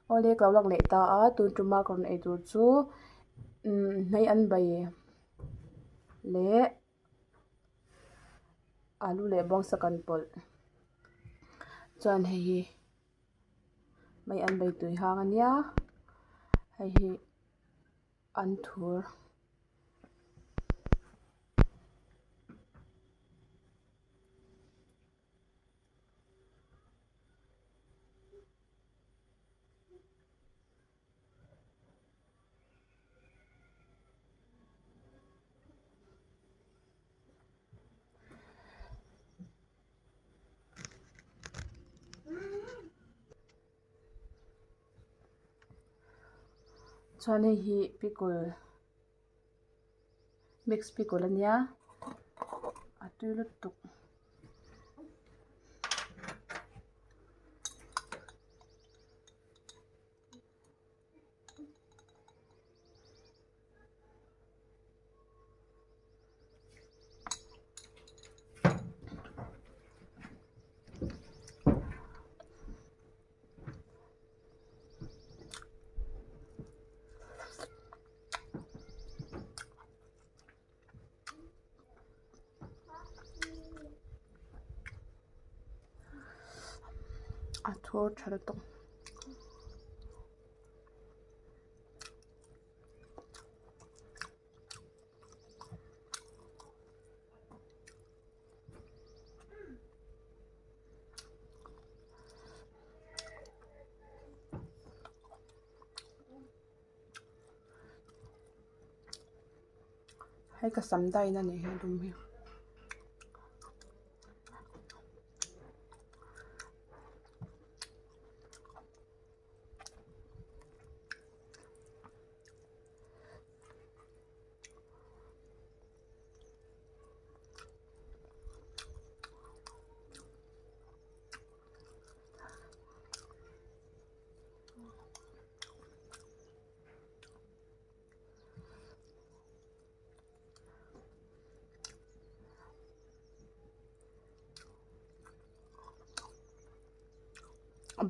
Awle ka lo lang leh ta a tun tuma ka rawn ei tur chu umm hnai an bai leh alu leh bawngsa kan pawlh chuan hei hi mai an bai tui hang ania hei hi an thur. Chuan hei hi pickle mix pickle ania a tui lutuk. A thur tha lutuk. Hei ka sam dye na nih hi a dum hi.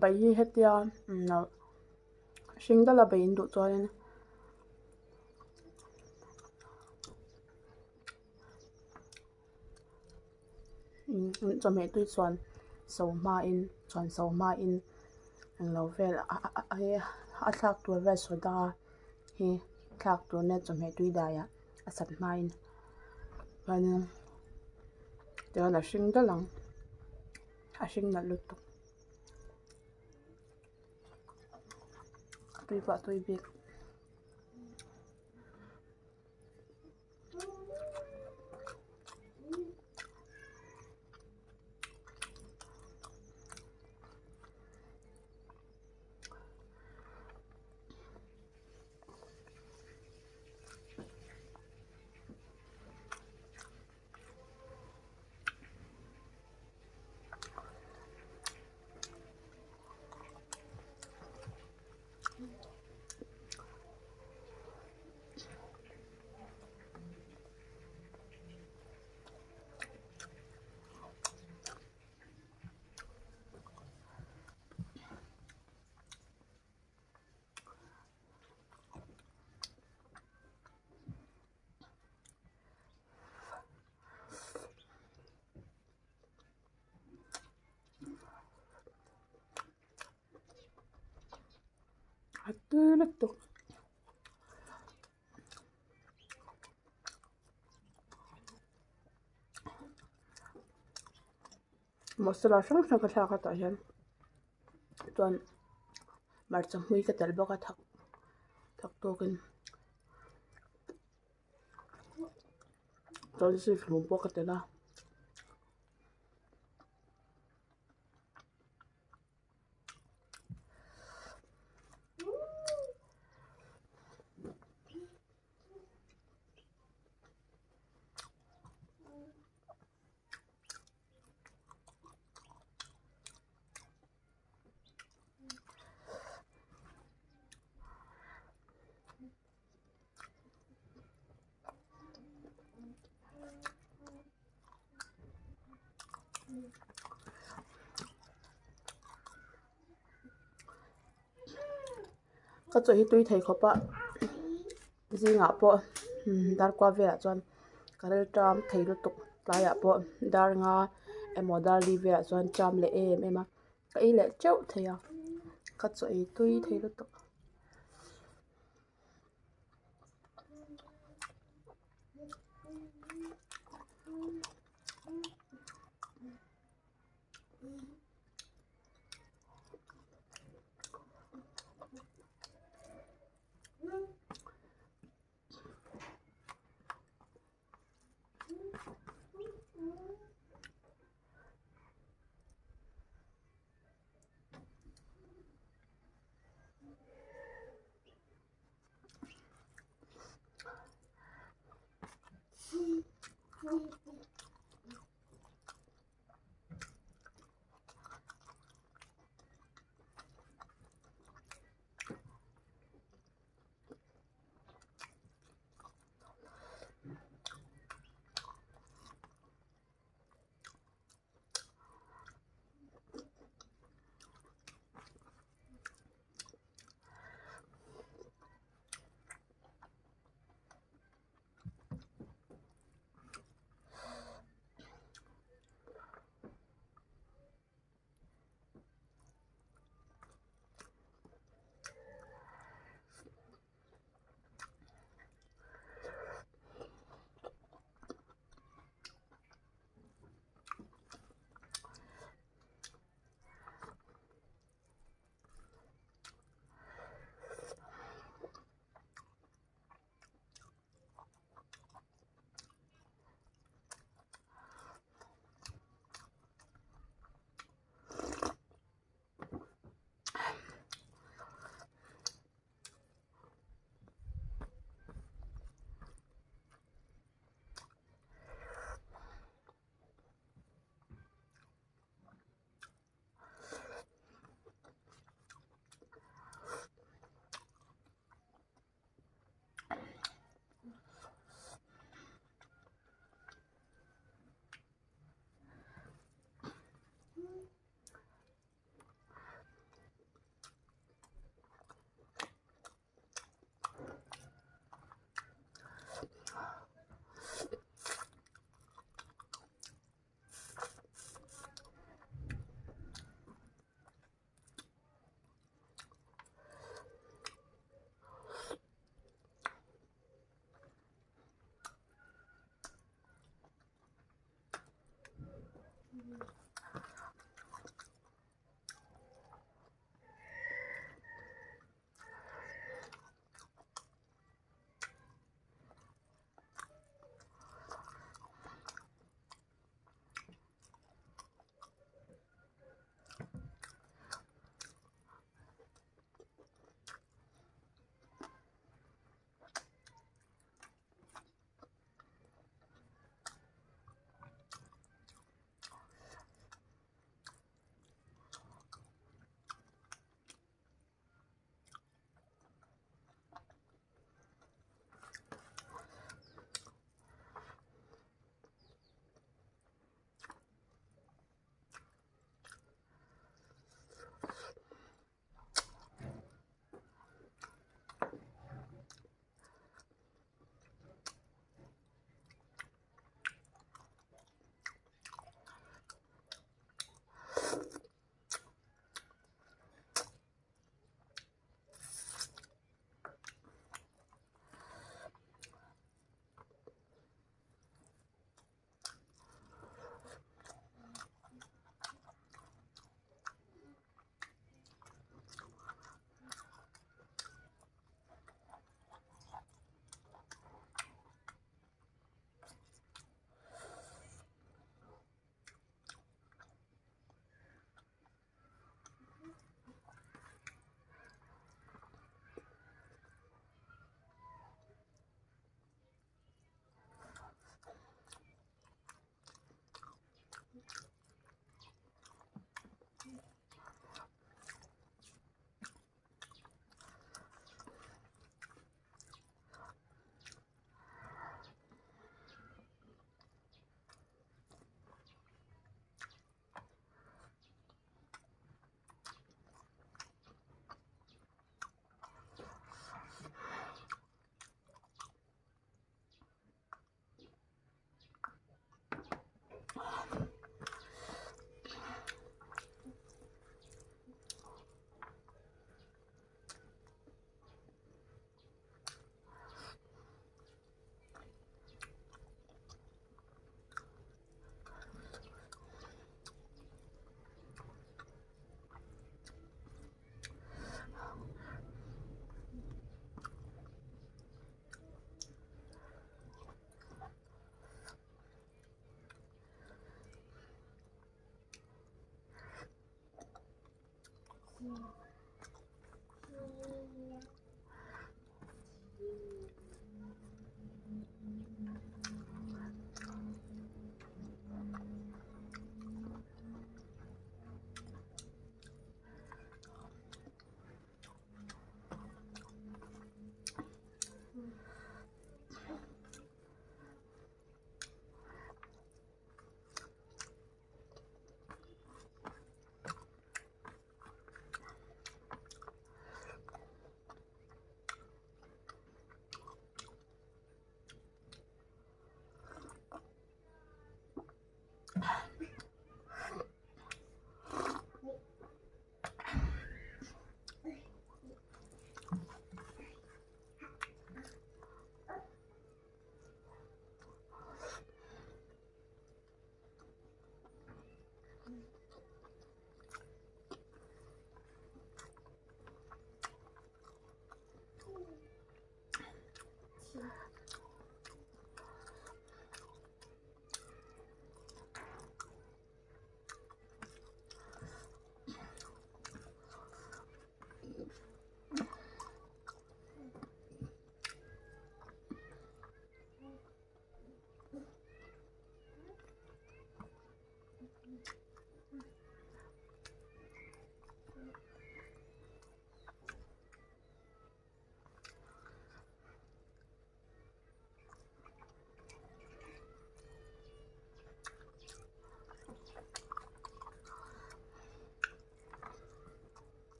Bai hi hetia hring dala bai in duh chuanin chawhmeh tui chuan so hmain chuan so hmain englo vel a thlak tur vel soda hi thlak tur nia chawhmeh tui daiah a sat hmain chuanin tihian a hring dal ang a hring nalh lutuk tui pawh a tui bik. A tui lutuk. Masala hrang hrang ka thlak a tah hian chuan hmarcha hmui ka telh bawk a thak thak tawkin chuan zikhlum pawh ka telh a. Ka chaw hi tui thei khawp a zingah pawh dar kua velah chuan ka rel ṭam thei lutuk tlaiah pawh dar nga emaw dar li velah chuan ṭam leh em em a ka ei leh teuh thei a ka chaw ei tui thei lutuk.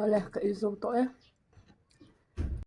Awle ka ei zo tawh e.